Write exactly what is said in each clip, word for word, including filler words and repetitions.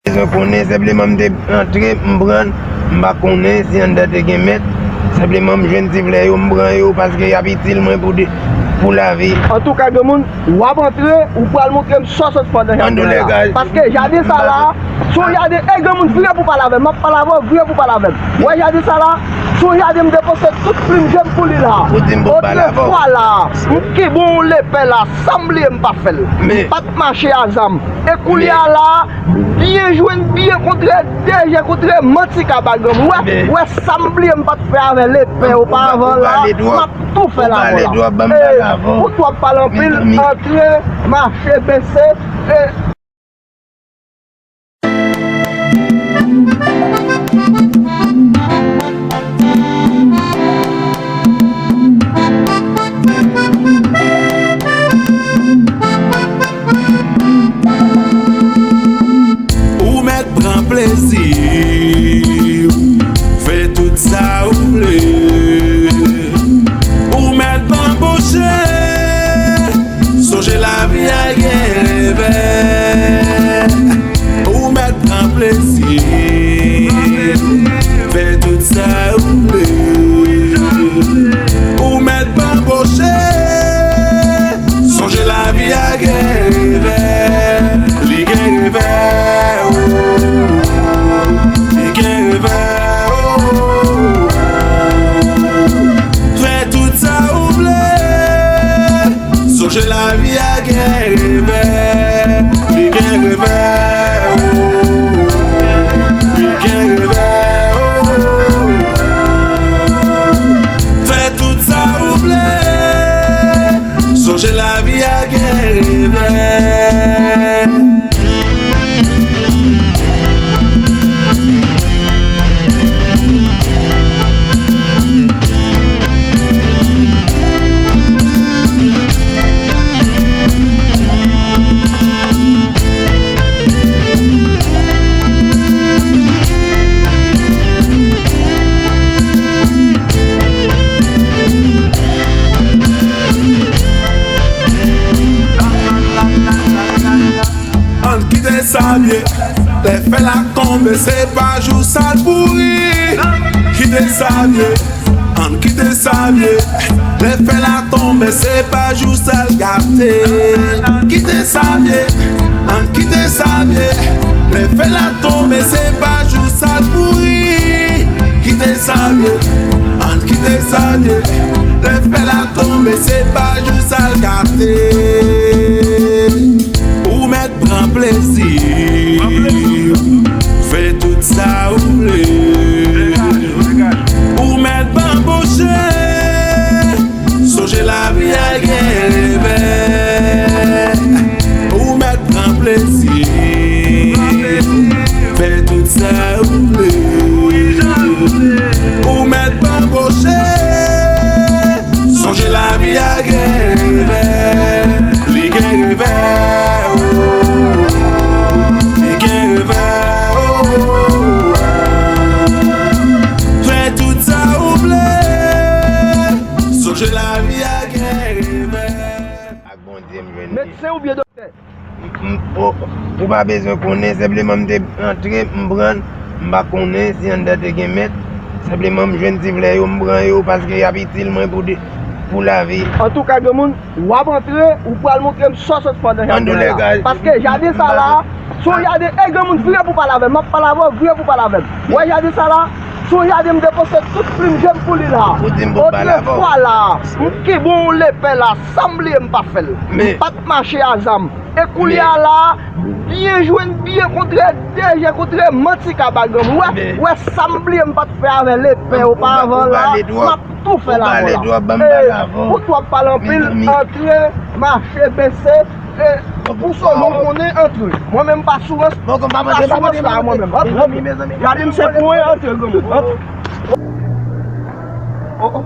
Bezwen konnen, senpleman m te antre, m pran, m pa konnen si anndan te gen mèt. Senpleman m jwenn ti flè yo, m pran yo paske y ap itil mwen pou de, pou lavi. Antouka, granmoun, w ap antre, ou pral montre m sa w sot fè nan jaden la. Paske jaden sa la, se yon jaden, e granmoun, vire pou pale avè m. M ap pale avè w, vire pou pale avè m. Ou wè jaden sa la, se yon jaden m depanse tout plim je m pou li la. Ou di m pou pale avè w. Otrefwa la, m kenbe yon lepè la, san m bliye m pa fè l. M pa t mache a zam. E kounye a la, byen jwenn, byen kontre, de je kontre, manti ka bay granmoun. Wè, wè sa m bliye m pa t fè avè lepè oparavan la, m ap tou fè la. Ou pale twòp, ban m pale avè w. Ou twòp pale anpil, antre, mache, bese, e Ou mèt pran plezi w, fè tout sa ou vle. Ou mèt banboche, sonje lavi a gen revè. Ou mèt pran plezi, fè tout sa ou vle. Ou mèt banboche, sonje lavi a gen revè. Li gen revè, oh. Li gen revè, oh. Fè tout sa ou vle. Sonje lavi a gen revè. Li gen revè, oh. Li gen revè, oh. Fè tout sa ou vle. Sonje lavi a gen revè. Ann kite sa vye, lè fè la tonbe, se pa jou sa l pouri. Kite sa vye, ann kite sa vye, lè fè la tonbe, se pa jou sa l gate. Kite sa vye, ann kite sa vye, lè fè la tonbe, se pa jou sa l pouri. Kite sa vye, ann kite sa vye, lè fè la tonbe, se pa jou sa l gate. Ou mèt pran plezi w, fè tout sa ou vle. Ou mèt banboche, sonje lavi a gen revè. Ou mèt pran plezi, fè tout sa ou vle. Ou mèt banboche, sonje lavi a gen revè. Li gen revè, oh. Li gen revè, oh. Fè tout sa ou vle. Sonje lavi a gen revè. Ak Bondye m jwenn li. Medsen oubyen doktè? M, m, o, ou pa bezwen konnen, senpleman m te antre, m pran, m pa konnen si anndan te gen mèt. Senpleman m jwenn ti flè yo, m pran yo paske y ap itil mwen pou de, pou lavi. Antouka, granmoun, w ap antre, ou pral montre m sa w sot fè nan jaden la. Paske jaden sa la, se yon jaden, e granmoun, vire pou pale avè m. M ap pale avè w, vire pou pale avè m. Ou wè jaden sa la, se yon jaden m depanse tout plim je m pou li la. Ou di m pou pale avè w. Otrefwa la, m kenbe yon lepè la, san m bliye m pa fè l. M pa t mache a zam. E kounye a la, byen jwenn, byen kontre, de je kontre, manti ka bay granmoun. Wè, wè sa m bliye m pa t fè avè lepè oparavan la, m ap tou fè la. Ou twòp pale anpil, antre, mache, bese, e, pou solo konnen antre. Mwen menm pa sou rans, pa sou rans la mwen menm. Antre. Gade m se pou mwen, antre granmoun, antre. Oh, oh,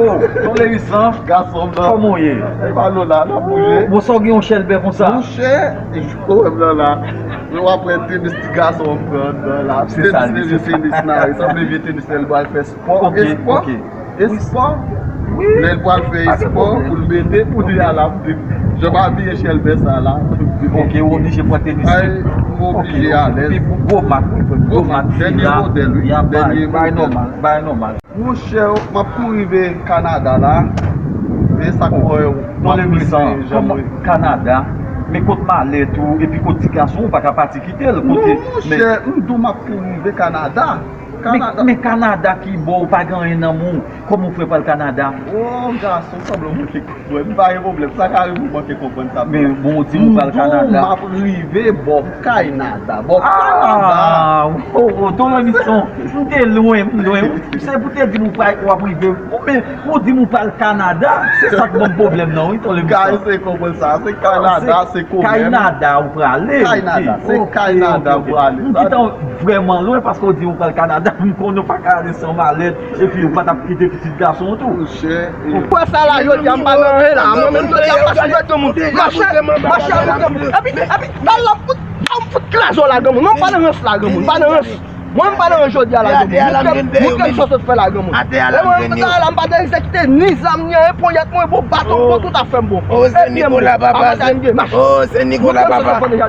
oh, Ton Levis lan. Gason m nan. Kòman w ye? E pa nou la, n ap bouje. Bon, sa w gen yon chèlbè konsa? Monchè, ou wè m nan la. Men w ap wè tenis ti gason an pran anndan la. Se sa, tenis, se sa. Tenis la, li sanble vye tenis lè l pral fè spò. Ok, espò. Ok. Espò. Wi. Lè l pral fè espò, pou l mete, pou li al ap di. Yo pa bliye chèlbè sa la. Ok, ou oblije pran tenis. Ay, m oblije alèz. Epi pou gwo mak, wi, gwo mak, dènye modèl, wi. Dènye modèl. Bay nòmal, bay nòmal. Monchè, m ap kouri rive Kanada la. E sa k fè m ap prese, Jean Marie. Kanada, men kot malèt ou, epi kot ti gason, ou pa ka pati kite l. Non, monchè, m di w m ap kouri rive Kanada. Men Kanada ki bò, ou pa gen anyen nan men w. Kòman w fè pral Kanada? O, gason, sanble w manke kòb. M pa gen pwoblèm, sa ka rive w manke konprann sa. Men bon, w di m ou pral Kanada. M ap rive bò Kanada, bò Kanada. Ah, oh, oh, Tolonison, m te lwen, m lwen. Se pou te di m ou pral, w ap rive. Ou men, ou di m ou pral Kanada, se sa k ban m pwoblèm nan, wi, Tolonison. Kay se konprann sa, se Kanada, se konmèm. Kanada ou prale. Kanada, se Kanada ou prale. Ou gentan vrèman lwen paske w di ou pral Kanada, m konnen w pa ka ale san malèt. Epi ou pa t ap kite pitit gason w tou. Monchè, e. Ou kwè sa la, jodi a, m pa nan anyen la. Mwen menm, jodi a, m pa sou granmoun. Mache, mache avèk granmoun. Epi, epi, dal la, fout, a, fout kraze w la, granmoun. Mwen, m pa nan rans la, granmoun. M pa nan rans. Mwen, m pa nan rans jodi a la, granmoun. Montre m sa w sot fè la, granmoun. E mwen menm, m pa nan egzekite ni zam, ni anyen, ponyèt mwen bon, baton m bon, tout afè m bon. O, se Nikola, papa. Mache.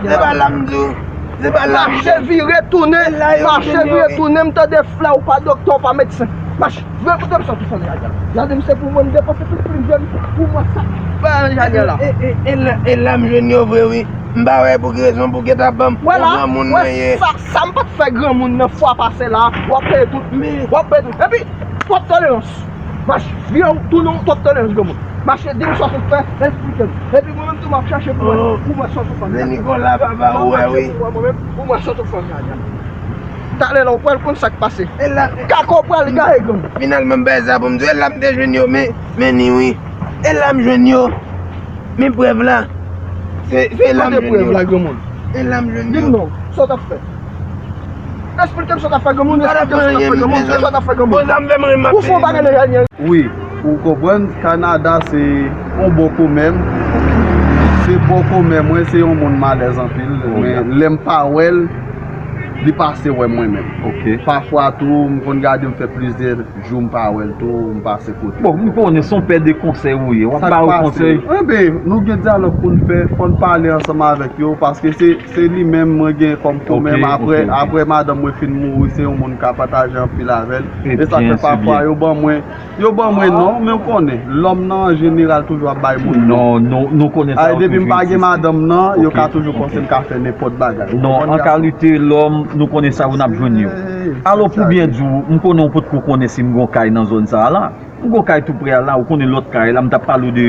Se pa la m di w. Se pa la m di w. Mache vire tounen, mache vire tounen, m tande flè, ou pa doktè, ou pa medsen. Mache, vire kote m sot ou fè nan jaden la. Jaden m se pou mwen, m depanse tout plim je m pou mwen sa. Fè nan jaden la. E, e, e la, e la m jwenn yo vre, wi. M pa wè pou ki rezon pou gentan ban m. Ou granmoun mwen ye. Sa, sa m pa t fè granmoun nan fwa pase la, w ap peye tout. W ap peye tout. Epi, twòp tolerans. Mache, vire w tounen w twòp tolerans granmoun. Mache, di m sa w sot fè, esplike m. Epi mwen menm tou m ap chache pou mwen, pou mwen sot ou fè nan jaden. Nikola, papa, ou wè, wi. Pou mwen menm, pou mwen sot ou fè nan jaden. Talè la, ou pral konn sa k pase. Kaka w pral gaye granmoun. Finalman, m bay sa pou m di w, e la m te jwenn yo, men, men ni wi. E la m jwenn yo. Men prèv la. Se, se la m jwenn yo. Kote prèv la, granmoun? E la m jwenn yo. Di m non, sa w t ap fè? Esplike m sa w t ap fè, granmoun, esplike m sa w t ap fè, granmoun, sa w t ap fè, granmoun. Ou fè yon bagay nan jaden. Wi, ou konprann, Kanada se yon bò konmè m. Se bò konmè mwen, se yon moun m alèz anpil. Men lè m pa wè l, li pase wè mwen menm. Pafwa tou, m konn gade m fè plizyè jou m pa wè l tou, m pase kote. Bon, m konnen se yon pè de konsèy ou ye. W ap ba yo konsèy. Enben, nou gen dyalòg pou n fè, fò n pale ansanm avèk yo, paske se, se li menm mwen gen kòm konmè m. Apre, apre madanm mwen fin mouri, se yon moun m ka pataje anpil avè l. E sa fè pafwa yo ban mwen, yo ban mwen non, men w konnen, lòm nan an jeneral toujou ap bay moun non. Non, non, nou konnen sa yo toujou egziste. Depi m pa gen madanm nan, yo ka toujou panse m ka fè nenpòt bagay. Non, an kalite lòm, nou konnen sa yo n ap jwenn yo. Alò, pou byen di w, m konnen w potko konnen si m gon kay nan zòn sa a la. M gon kay tou prè a la, ou konnen lòt kay la, m t ap pale w de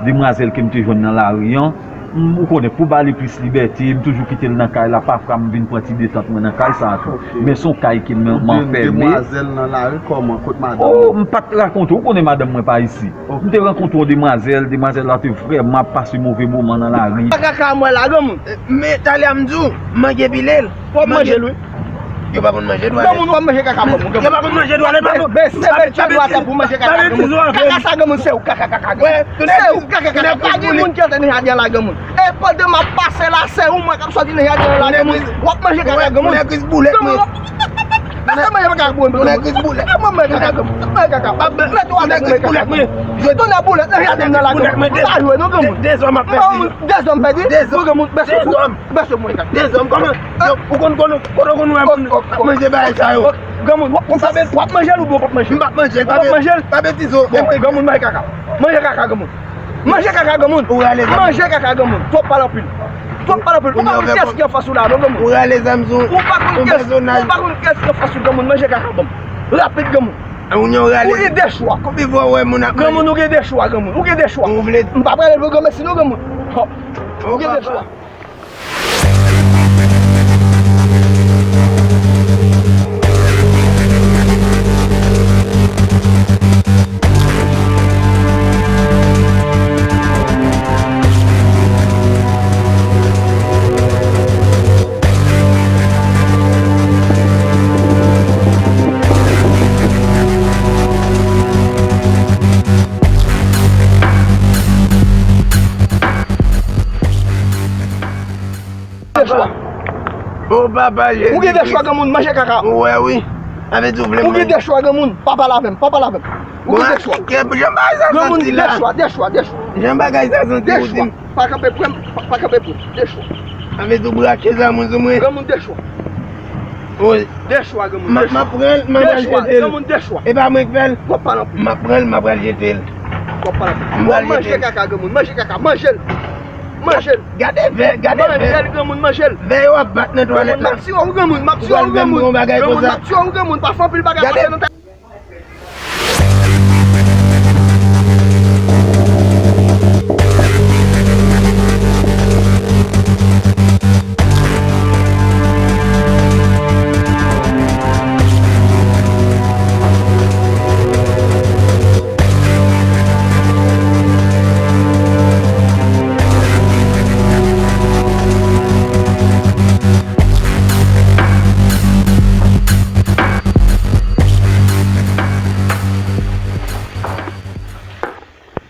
demwazèl ke m te jwenn nan lari an. M, ou konnen, pou ba li plis libète, m toujou kite l nan kay la, pafwa m vin pran ti detant mwen nan kay sa a tou. Men se yon kay ke m, m anfème. Demwazèl nan lari, kòman? Kot madanm? Oh, m pa t rakonte w, ou konnen madanm mwen pa isi. M te rankontre yon demwazèl, demwazèl la te vrèman ap pase move moman nan lari. Kaka m wè la, granmoun. Men talè a m di w, m manke pile l. W ap manje l, wi. Yo pa konn manje dwalèt. Granmoun, w ap manje kaka, granmoun. Yo pa konn manje dwalèt, pa bon. Men se met pye nou atè pou manje kaka, granmoun. Kaka sa, granmoun, se ou kaka, kaka, granmoun. Se ou kaka, kaka. Pa gen moun ki antre nan jaden la, granmoun. E pandan m ap pase la, se ou mwen k ap sòti nan jaden la, granmoun. W ap manje kaka, granmoun. Koulè gris boulèt, mwen. Pase manje kaka, granmoun. Koulè gris boulèt. Mwen manje kaka, granmoun. Manje kaka. Met ou atè pou manje kaka, granmoun. Tounen boulèt nan jaden nan la, granmoun. Pa jwe, non, granmoun. Dezòm ap pèdi. Dezòm pèdi. Dezòm. Granmoun, bèse. Dezòm. Bèse mwen kaka. Dezòm, kòman? Ou konn, konn, kote w konn wè moun ap manje bagay sa yo? Granmoun, w ap, w ap manje l oubyen w p ap manje l? M p ap manje l, pa betize w. Bon, granmoun, manje kaka. Manje kaka, granmoun. Manje kaka, granmoun. Ou rale zam. Manje kaka, granmoun. Twòp pale anpil. Twòp pale anpil. Ou pa konn kiyès ki anfas ou la, non, granmoun. Ou rale zam sou yon pèsonaj. Ou pa konn kiyès, ou pa konn kiyès ki anfas ou, granmoun. Manje kaka, granmoun. Rapid, granmoun. Ou gen de chwa. Konbyen fwa w wè moun ap manje? Granmoun, ou gen de chwa, granmoun. Ou gen de chwa. Ou vle. M pa prale l pou granmesi, non, granmoun. Ou gen de chwa. Gen de chwa. O papa Jezi. Ou gen de chwa, granmoun, manje kaka. Ou wè, wi. Sa vle di ou vle manje. Ou gen de chwa, granmoun, pa pale avè m, pa pale avè m. Granmoun dechwa. Jan bagay sa santi la. Granmoun dechwa, dechwa, dechwa. Jan bagay sa santi ou di m. Dechwa. Pa kanpe pou m, pa, pa kanpe pou m. Dechwa. Sa vle di ou brache zam ou sou mwen. Granmoun dechwa. Dechwa, granmoun, dechwa. M ap pran l, m ap pral jete l. Granmoun dechwa. E pa mwen k fè l. W ap pale anpil. M ap pran l, m ap pral jete l. W ap pale anpil. M pral jete l. Manje kaka, granmoun, manje kaka, manje l. Manje l. Gade vè, gade vè. Manje l, granmoun, manje l. Vè yo ap bat nan twalèt la. Granmoun, m ap tiye w, granmoun, m ap tiye w, granmoun. Granmoun, m ap tiye w, granmoun. Pa fè anpil bagay pase nan tèt.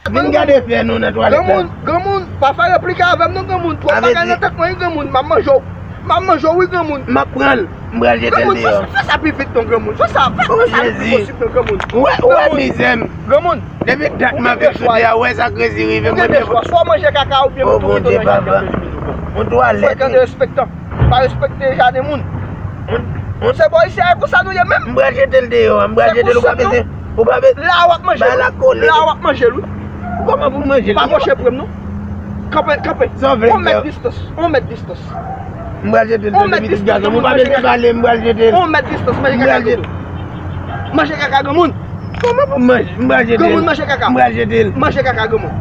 Vin gade fè nou nan twalèt la. Granmoun, granmoun, pa fè replike avè m non, granmoun. Twòp bagay nan tèt mwen, wi, granmoun. M ap manje w. M ap manje w, wi, granmoun. M ap pran l. M pral jete l deyò. Granmoun, fè, fè sa pi vit non, granmoun. Fè sa, fè, fè sa pi posib non, granmoun. Ou wè, ou wè mizè m. Granmoun. Depi dat m ap viv sou tè a, ou wè sa Krezi rive mwen. Ou gen de chwa, swa w manje kaka oubyen ou tou rete nan jaden Krezi. Yon twalèt. Frekan derespektan. Pa respekte jaden moun. Se bò isi a, e konsa nou ye menm. M pral jete l deyò, m pral jete l, ou pa bezwen, ou pa bezwen. La w ap manje l, wi. La w ap manje l, wi. Kòman pou m manje l? Pa pwoche pre m non. Kanpe, kanpe. Yon mèt distans, yon mèt distans. M pral jete l tande pitit gason m, ou pa bezwen pale, m pral jete l. Yon mèt distans, manje kaka granmoun. Manje kaka granmoun. Kòman pou m manje? M pral jete l. Granmoun manje kaka. M pral jete l. Manje kaka granmoun.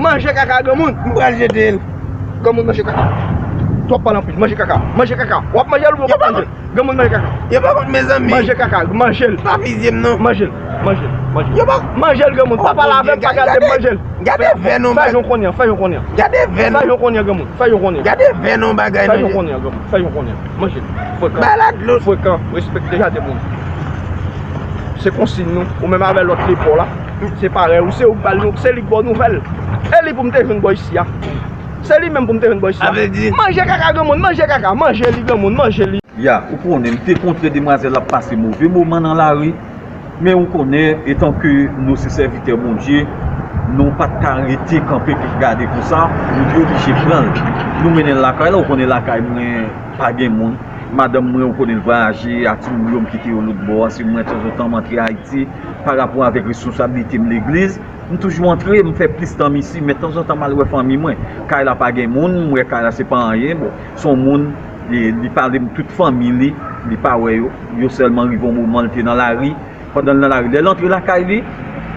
Manje kaka granmoun. M pral jete l. Granmoun manje kaka. Twòp pale anpil, manje kaka. Manje kaka. W ap manje l oubyen w p ap manje l? Granmoun manje kaka. Yo pa kont mezanmi. Manje kaka, manje l. Pa fizye m non. Manje l, manje l, manje l. Manje l granmoun. Pa pale avè m, pa gade m, manje l. Gade vè non. Fè jan w konnen an, fè jan w konnen an. Gade vè non. Fè jan w konnen an granmoun, fè jan w konnen an. Gade vè non bagay manje. Fè jan w konnen an granmoun, fè jan w konnen an. Manje l. Frekan. Bay la dlo. Frekan, respekte jaden moun. Se konsiy nou, ou menm avè lòt li pa w la. Se parèy, ou se ou k ba l nou, se li k ba w nouvèl. E li pou m te jwenn bò isi a. Se li menm pou m te jwenn bò isi a. Sa vle di. Manje kaka granmoun, manje kaka, manje li granmoun, manje li. Ya, ou konnen, m te kontre demwazèl la ap pase move moman nan lari, men ou konnen, etan ke nou se sèvitè Bondye, nou pa t ka rete kanpe pou gade konsa, nou te oblije pran l. Nou mennen l lakay la, ou konnen lakay mwen pa gen moun. Madanm mwen, ou konnen, l vwayaje, a timoun yo, m kite yo lòtbò a, se mwen, tanzantan, m antre Ayiti, pa rapò avèk responsablite m legliz, m toujou antre, m fè plis tan m isi, men tanzantan m al wè fanmi mwen. Kay la pa gen moun, m wè kay la se pa anyen, bon, se yon moun, li, li pale m tout fanmi li, li pa wè yo, yo sèlman rive yon moman l te nan lari, pandan l nan lari, lè l antre lakay li,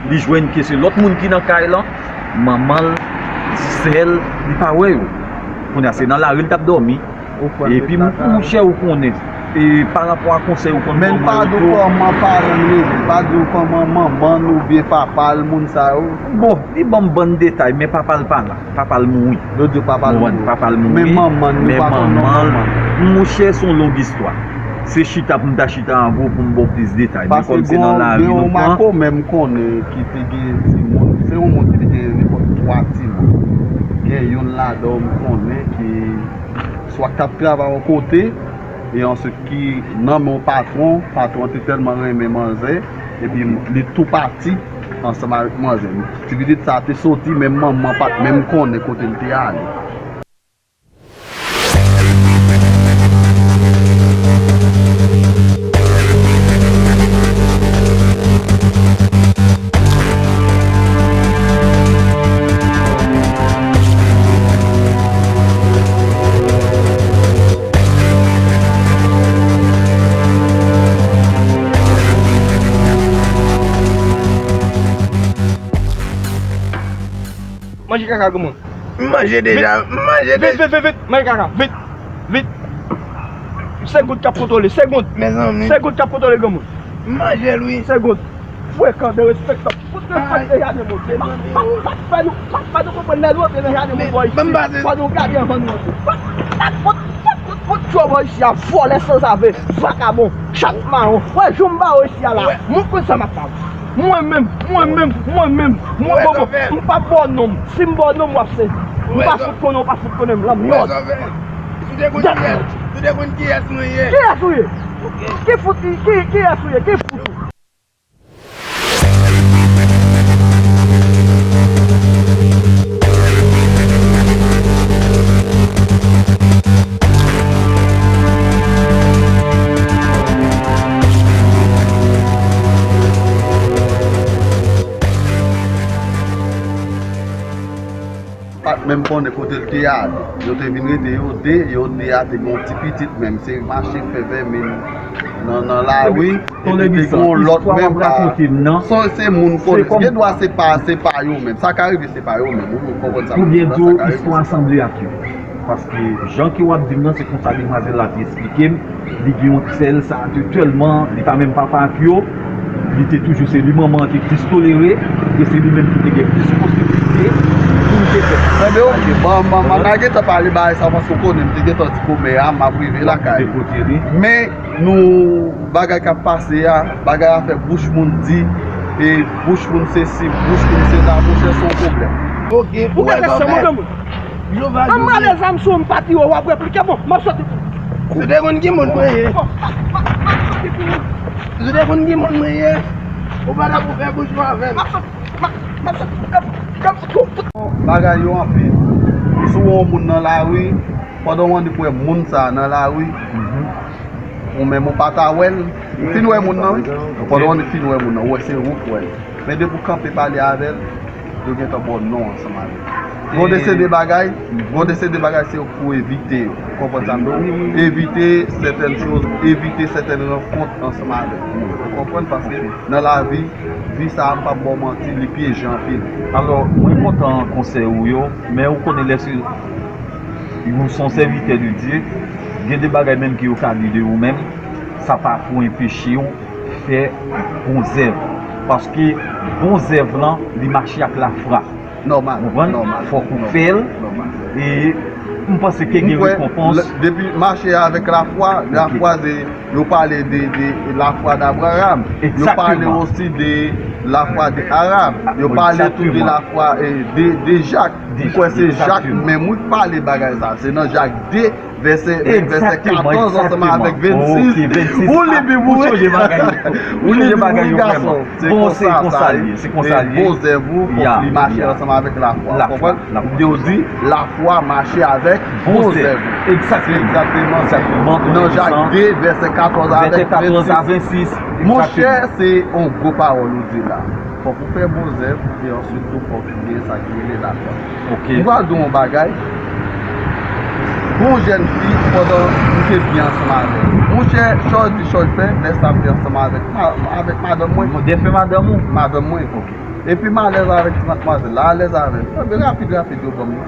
li jwenn ke se lòt moun ki nan kay lan, manman l, sè l, li pa wè yo. Kounye a se nan lari l t ap dòmi. Epi, monchè, ou konnen, e, pa rapò a konsèy ou konn ban mwen yo. Men l pa di w kòman paran l rele, l pa di w kòman manman l oubyen papa l, moun sa yo. Bon, li ban m bann detay, men papa l pa la. Papa l mouri. Yo di w papa l mouri. Papa l mouri. Men manman l, nou pa konn non manman l. Monchè, se yon long istwa. Se chita pou m ta chita avè w pou m ba w plis detay. Men kòm se nan lari nou pran. Mako, men m konnen ki te gen timoun. Se yon moun ki te gen nenpòt twa timoun. Gen youn ladan yo m konnen ki swa k t ap travay yon kote, e answit ki nan men yon patwon, patwon an te tèlman renmen manzè, epi li tou pati ansanm avèk manzè. Ti pitit sa a te soti, menm manman pa t menm konnen kote l te ale. Manje kaka granmoun. M manje deja, m manje deja. Vit, vit, vit, vit, manje kaka, vit, vit. Se goud k ap kontwole, se goud. Mezanmi. Se goud k ap kontwole granmoun. M manje l wi. Se goud. Frekan, derespektan. Fout respekte jaden moun. Pa, pa, pa fè nou, pa, pa nou konprann lè nou antre nan jaden moun bò isi. Fò nou gade anvan nou antre. Pa, pa, pa, pa, pa, pa, pa, pa, bò isi a, vòlè sanzave, vakabon, chat mawon. Wè, jou m ba w isi a la. Mwen konn sa m ap ba w. Mwen menm, mwen menm, mwen menm, mwen bon, bon, m p ap ba w non m. Si m ba w non m, w ap sezi. M pa fout konnen, w pa fout konnen m. Lanmyòd. Ou te konn kiyès, ou te konn kiyès mwen ye. Kiyès ou ye? Ki fout, ki, kiyès ou ye? Ki fout ou? M konnen kote l te ale. Yo te vin rete yo de, yo de a te gen yon ti pitit menm. Se mache fè vèmin nan, nan lari. Epi te gen yon lòt menm pa. Se, se moun konnen. Gen dwa se pa, se pa yo menm. Sa ka rive se pa yo menm. Ou konprann sa m di la, sa ka rive. Paske jan ke w ap di m nan, se konsa demwazèl la te eksplike m. Li gen yon sè, sa te tèlman, li pa menm papa ak yo, li te toujou se li manman an te plis tolere, e se li menm ki te gen plis posibilite pou l te fè sa. Tande w, m pa gentan pale bagay sa paske w konnen m te gentan di kòmè a, m ap rive lakay. Men nou, bagay k ap pase a, bagay afè bouch moun di, e bouch moun sesi, bouch moun sela, monchè, se yon pwoblèm. Ok, ou gentan fè. Ban m rale zam sou ou, m pa tire w, w ap replike, bon, m ap soti. Ou te konn ki moun mwen ye? Ou te konn ki moun mwen ye? Ou pa ta pou fè bouch ou avè m. Bagay yo anpil. Si w wè yon moun nan lari, pandan w annik wè moun sa a nan lari, ou menm ou pa ta wè l. Ou fin wè moun nan, wi. Pandan w annik fin wè moun nan, ou wè se ou k wè l. Men depi w kanpe pale avè l, yo gentan ba w non ansanm avè l. Gen de se de bagay, gen de se de bagay se pou evite yo. Ou konprann sa m di w? Evite sètèn choz, evite sètèn rankont ansanm avèk moun. Ou konprann? Paske nan lavi, vi sa a, m p ap ba w manti, li pyeje anpil. Alò, mwen kontan konsèy ou yo, men ou konnen lè se, ou se yon sèvitè de Dye, gen de bagay menm ke yo ka di de ou menm, sa pa pou enpeche w fè bon zèv. Paske bon zèv lan, li mache ak lafwa. Nòmal, nòmal. Ou konprann? Fòk ou fè l. Nòmal. E m panse ke gen rekonpans. Depi mache avèk lafwa, lafwa se, yo pale de, de lafwa d'Abraham. Yo pale osi de lafwa de Arab. Yo pale tou de lafwa, e, de, de Jak. M kwè se Jak menm wi k pale bagay sa. Se nan Jak de, vèsè, vèsè katòz ansanm avèk vennsis. Ou li Bib ou wi. Ou li Bib ou wi gason. Se konsa sa ye. Se bon zèv ou, fòk li mache ansanm avèk lafwa. Ou konprann? Yo di, lafwa mache avèk bon zèv ou. Se egzakteman sa. Nan Jak de, vèsè katòz avèk vennsis. Monchè, se yon gwo pawòl ou di la. Fòk ou fè bon zèv, e answit tou fòk ou gen sa ki rele lafwa. M pral di w yon bagay. Gon jèn fi, pandan m te byen ansanm avè l. Monchè, chòl di chòl fè, lè sa m te ansanm avèk ma-, avèk madanm mwen. Dèfè madanm ou? Madanm mwen. Epi m alèz avèk ti madmwazèl la, alèz avè l. Anben rapid, rapid, yo ban m li.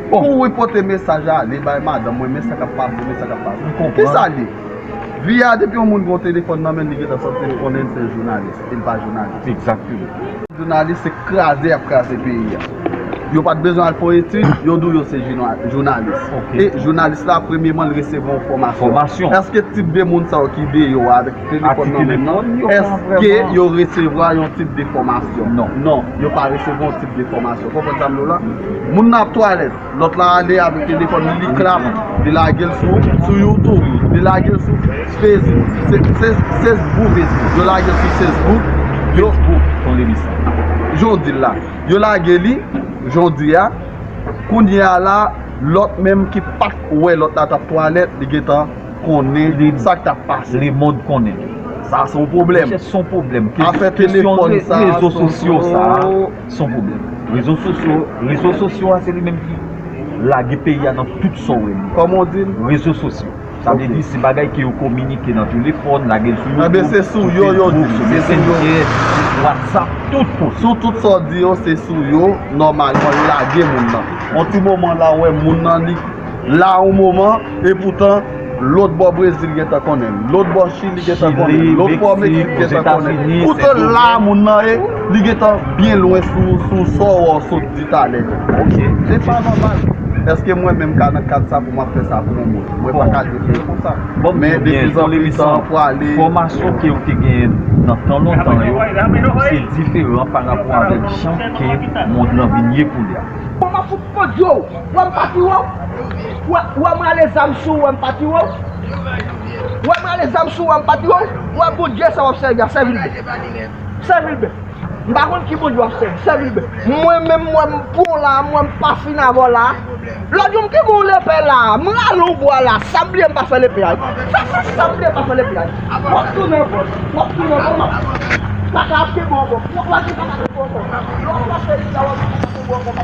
Kouri pote mesaj ale bay madanm mwen, men sa k ap pase, men sa k ap pase. Kisa l ye? Vi a, depi yon moun gen yon telefòn nan men l, li gentan santi l konnen l se jounalis. E l pa jounalis. Egzakteman. Jounalis se kraze y ap kraze peyi a. Yo pa t bezwen al fè yon etid, yo di w yo se jouna-, jounalis. E jounalis la, premyeman, l resevwa yon fòmasyon. Èske tip de moun sa yo ki deyò a avèk telefòn nan men nan, èske yo resevwa yon tip de fòmasyon? Non. Non, yo pa resevwa yon tip de fòmasyon. Konprann sa m di w la? Moun nan ap twalèt, lòt la ale avèk telefòn li, li klap, li lage l sou, sou YouTube, li lage l sou Facebook. Se, se, Facebook, Facebook. Yo lage l sou Facebook. Yo, jan w di l la. Yo lage li, jan w di a. Kounye a la, lòt menm ki pa t wè lòt la t ap twalèt, li gentan konnen sa k t ap pase. Lemonn konnen. Sa se yon pwoblèm. Monchè, se yon pwoblèm. Afè telefòn sa, rezo sosyo sa, se yon pwoblèm. Rezo sosyo, rezo sosyo a, se li menm ki lage peyi a nan tout sa w wè li. Kòman w di l? Rezo sosyo. Sa vle di, se bagay ke yo kominike nan telefòn, lage l sou YouTube, sou Facebook, sou Messenger, WhatsApp, tout kote. Sou tout sa w di yo, se sou yo, nòmalman, yo lage moun nan. Yon ti moman la, w wè moun nan, li la yon moman, epoutan, lòt bò Brezil gentan konnen l, lòt bò Chili gentan konnen l, lòt bò Meksik gentan konnen l. Poutan la, moun nan ye, li gentan byen lwen sou, sou sa w sot di talè yo. Se pa nòmal. Èske mwen menm ka nan kad sa pou m ap fè sa pou yon moun? Mwen pa ka di l konsa. Men de plis an plis tan pwale. Fòmasyon ke w te genyen nan tan lontan yo, se diferan pa rapò avèk jan ke mond lan vin ye kounye a. Bon, m ap fout pòdyo w. Wè m pa tire w. Wè, wè m rale zam sou w, wè m pa tire w. Wè m rale zam sou w, wè m pa tire w. Wè Bondye sa w ap sèvi a, sèvi l byen. Sèvi l byen. M pa konn ki Bondye w ap sèvi, sèvi l byen. Mwen menm, mwen m pran w la, mwen m pa fin avè w la. Lòt jou m kenbe w lepè la, m rale w bwa la, sa m bliye m pa fè lepè a. Sa, sa, sa m bliye m pa fè lepè a. W ap tounen ankò, w ap tounen ankò, m ap pa ka ap kenbe w ankò. W ap pa ka kenbe w ankò. Lè w ap fè li la, w ap kenbe w ankò.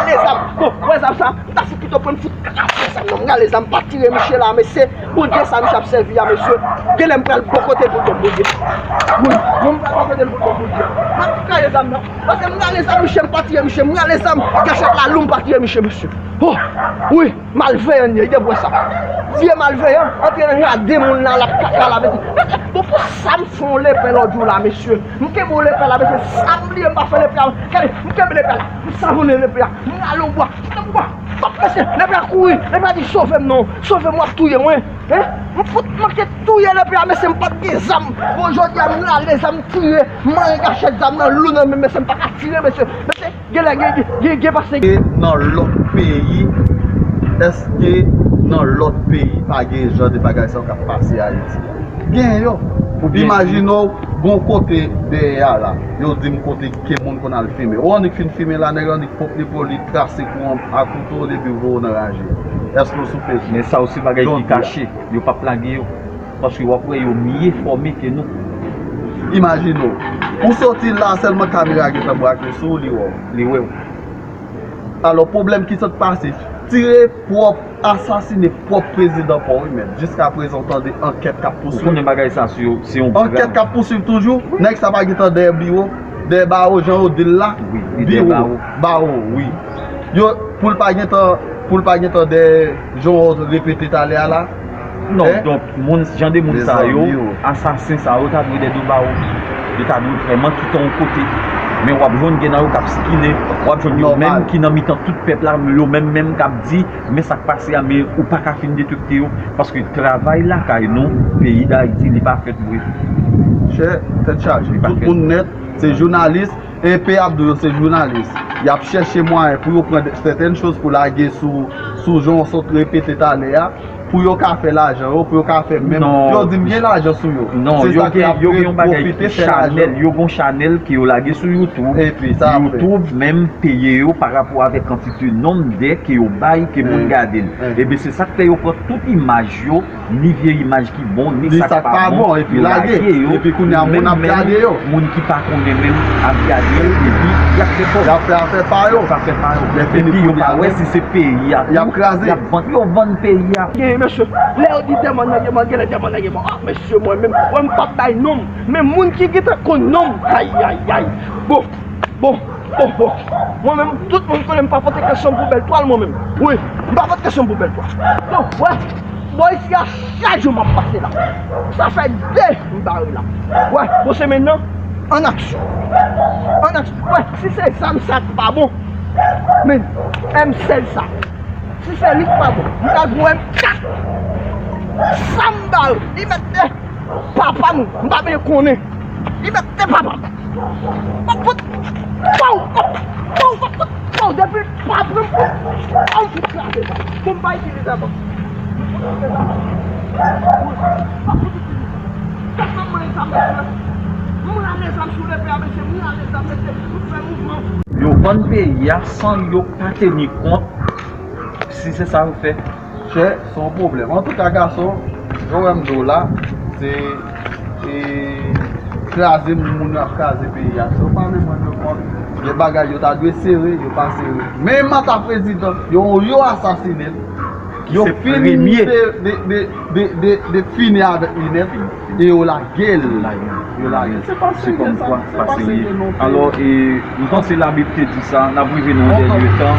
rale zam. Bon, wè zam sa, m ta fout pito pran m fout kraze zam nan, m rale zam, m pa tire misye la, mesye. Bondye sa misye ap sèvi a, mesye. Genlè m pral bò kote l pou l ban m, Bondye. Wi, mwen m pral bò kote l pou l ban m, Bondye. M ap kraze zam nan. Paske m rale zam, misye, m pa tire misye, m rale zam. Gachèt la lou, m pa tire misye, mesye. Oh, wi, malveyan li ye, depi w wè sa. Vye malveyan, antre nan jaden moun la, l ap kaka la, mesye. Bon, pou sa m fè yon lepè lòt jou la, mesye. M kenbe yon lepè la, mesye. Sa m bliye m pa fè lepè a. Gade, m kenbe lepè la. M savounen lepè a. M rale yon bwa. M pran bwa. Pap, mesye, lepè a kouri. Lepè a di, "Sove m non. Sove m, w ap touye mwen." Hein? M fout manke touye lepè a, mesye, m pa t gen zam. Bon, jodi a, m rale zam, m tire. M manyen gachèt zam nan lou nan men, mesye, m pa ka tire, mesye. Mesye, genlè gen, gen, gen, gen pase. E nan lòt peyi, èske nan lòt peyi pa gen jan de bagay sa yo k ap pase Ayiti? Gen yo. Imajine w, gon kote dèyè a la, yo di m kote ke moun konn al fimen. Ou annik fin fimen la, nèg la annik ponp li pou li trase kou an a kouto l epi voye w nan raje. Èske w sou Facebook? Men sa yo se bagay ki kache. Yo p ap lage yo. Paske w ap wè yo mye fòme ke nou. Imajine w, ou soti la sèlman kamera gentan brake sou ou, li wè w. Li wè w. Alò, pwoblèm ki sot pase, tire pwòp, asasine pwòp prezidan pa w wi, mèt. Jiskaprezan, w tande ankèt k ap pouswiv. Ou konnen bagay sa se, se yon grav. Ankèt k ap pouswiv toujou, nèg sa pa gentan dèyè biwo, dèyè bawo, jan yo di l la. Wi, li dèyè biwo, bawo. Bawo, wi. Yo, pou l pa gentan, pou l pa gentan dèyè jan w repete talè a la. Non, donk, moun, jan de moun sa yo, asasen sa yo, ta dwe dèyè do bawo. Yo ta dwe vrèman kite yon kote. Men w ap jwenn gen nan yo k ap sikile, w ap jwenn yo menm ki nan mitan tout pèp la, yo menm menm k ap di, men sa k pase a, men ou pa ka fin detekte yo, paske travay lakay nou, peyi Dayiti, li pa fèt vre. Chè, tèt chaje. Tout moun nèt, se jounalis, e P ap di yo se jounalis. Y ap chèche mwayen pou yo pran sètèn choz pou lage sou, sou jan w sot repete talè a, pou yo ka fè lajan yo, pou yo ka fè menm. Yo di m gen lajan sou yo. Non, yo gen, yo gen yon bagay ki chanèl, yo gen yon chanèl ke yo lage sou YouTube. Epi sa ap fè. YouTube menm peye yo pa rapò avèk kantite nonm de ke yo bay ke moun gade l. Ebyen, se sa k fè yo pran tout imaj yo, ni vye imaj ki bon, ni sa k pa bon, epi yo lage yo. Epi kounye a, moun ap gade yo. Moun ki pa konnen menm ap gade yo, epi y ap fè kòb. Y ap fè afè pa yo. Y ap fè afè pa yo. Epi yo pa wè si se peyi a tou y ap vann, yo vann peyi a. Gen, mesye, lè yo di dèmon nan gen mò, genlè dèmon nan gen mò. Ah, mesye, mwen menm, mwen m p ap bay non m. Men moun ki gentan konn non m, ayayay. Bon, bon, bon, bon. Mwen menm, tout moun konnen m pa pote kesyon poubèl twal mwen menm. Wi, m pa pote kesyon poubèl twal. Non, wè, bò isi a, chak jou m ap pase la. Sa fè de m bare la. Wè, bon, se menm nan, an aksyon. An aksyon. Wè, si se zam sa k pa bon, men, M sèz sa. Si se li k pa bon, m ta jwenn kat. Sa m ba yo, li mèt te papa m, m pa bezwen konnen. Li mèt te papa m. Pap fout, pow, pap, pow, pap fout, pow, depi l pa pran m, pow, m fout kraze sa. Bon, m pa itilize ankò. Pap fout itilize. Tèt mwen mwen zam, mesye. M rale zam sou lepè a, mesye, m rale zam, mesye, m fè mouvman. Yo vann peyi a san yo pa teni kont. Si se sa yo fè. Chè, se yon pwoblèm. Antouka, gason, jan w wè m di w la, se, e, Kraze moun, moun yo ap kraze peyi a. Se yo pa menm rann yo kont. Gen bagay yo ta dwe sere, yo pa sere. Menm anta prezidan, yo, yo asasinen l. Yo fini de, de, de, de, de, de fini avèk li nèt. E yo lage l. Yo lage l. Se pa serye sa. Se pa serye non pli. Alò, e, m panse Labib te di sa, n ap rive nan yon dènye tan.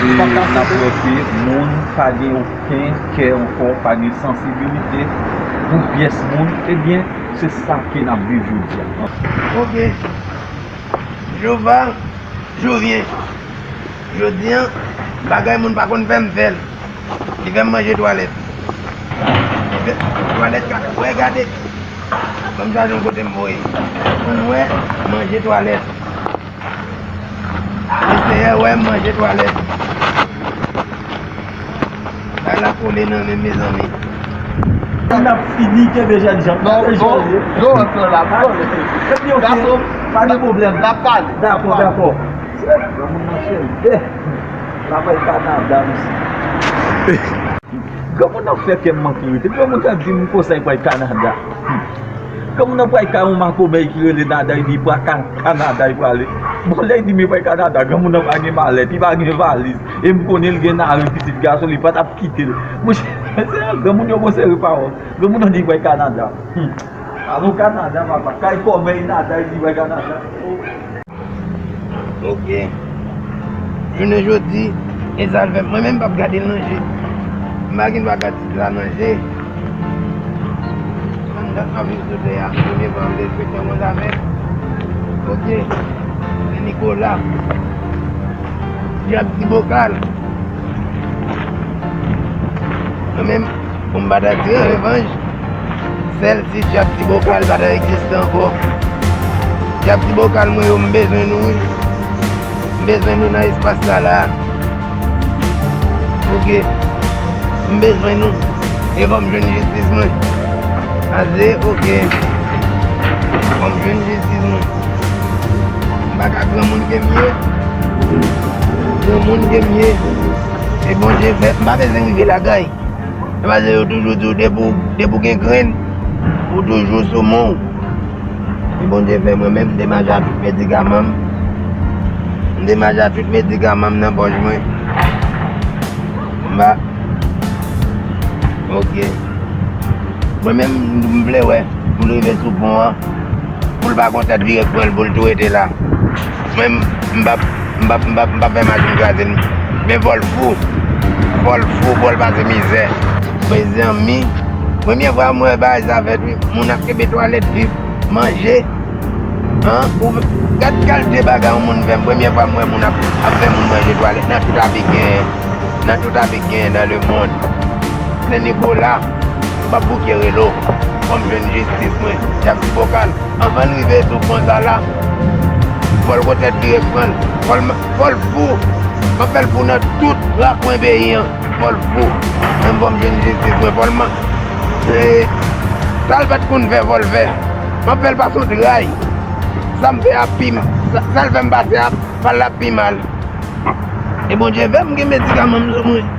E n ap wè ke moun pa gen okenn kè ankò, pa gen sansibilite pou pyès moun. Ebyen, se sa ke n ap viv jodi a. Ok. Jou va, jou vyen. Jodi a, bagay moun pa konn fè, m fè l. Li fè m manje twalèt. Li fè twalèt ka wè gade. Ban m chache yon kote m voye. Moun wè, manje twalèt. Mesye wè m manje twalèt. Bay la kole nan men, mezanmi. N ap fini kenbe jèn jan. Non, non, non, non, la, non. Epi, ok, pa de pwoblèm. N ap pale. Dakò, dakò. Granmoun nan chèlte. Travay Kanada, mesye. Granmoun nan fè kè m manke rete. Granmoun nan di m konsa l pral Kanada. Granmoun nan pral kay yon makomè ki rele Nada, li di pral Ka-, Kanada li prale. Bon, lè li di m li pral Kanada, granmoun nan pa gen malèt, li pa gen valiz. E m konnen l gen naren pitit gason, li pa t ap kite l. Monchè, se granmoun yo bon sere pawòl. Granmoun nan di li pral Kanada. Hmm. Alon Kanada, papa. Kay kòmè Nada, li di li pral Kanada. Ok. Jounen jodi, e sa l fè. Mwen menm m p ap gade l nan je. M pa gen dwa gade tit la nan je. Anndan anvi sou tè a, premye fwa m te respekte yon konsa fè. Ok. Se Nicolas. Dyab ti bokal. Mwen menm, pou m pa ta tire revanj, sèl si dyab ti bokal pa ta egziste ankò. Dyab ti bokal mwen yo, m bezwen nou wi. M bezwen nou nan espas la la. Ok. M bezwen nou. E fò m jwenn jistis mwen. Aze, ok. Fò m jwenn jistis mwen. M pa ka granmoun ke m ye. Granmoun ke m ye. E Bondye fè, m pa bezwen rive lakay. E paske yo toujou di w depi w, depi w gen grenn, ou toujou sou men w. E Bondye fè mwen menm, m te mache a tout medikaman m. M te mache a tout medikaman m nan pòch mwen. M pa, ok. Mwen menm, m vle wè, pou l rive sou pon an. Pou l pa gon tèt vire k pran l, pou l tou rete la. Mwen, m p ap, m p ap, m p ap, m p ap fè machin kraze l. Men vòl fou. Vòl fou, vòl pase mizè. Mezanmi, premye fwa m wè bagay sa fèt wi. Moun ap kenbe twalèt vip, manje. An, ou gad kalite bagay yon moun fè m. Premye fwa m wè moun ap, ap fè moun manje twalèt nan tout Afrik genyen. Nan tout Afrik genyen nan lemonn. Se Nicolas, m ap bouke rele w. Fò m jwenn jistis mwen. Dyab ti bokal. Anvan l rive sou pon sa la, fò l gon tèt vire k pran l. Fò l, fò l fou. M ap fè l fou nan tout rakwen peyi an. Fò l fou. Menm fò m jwenn jistis mwen. Fò l man-, e, sa l pa t konn fè, fò l fè. M ap fè l pase yon tray. Sa m fè a pi m-, sa, sa l fè m pase a, pa l ap pi mal. E Bondye fè m gen medikaman m sou mwen.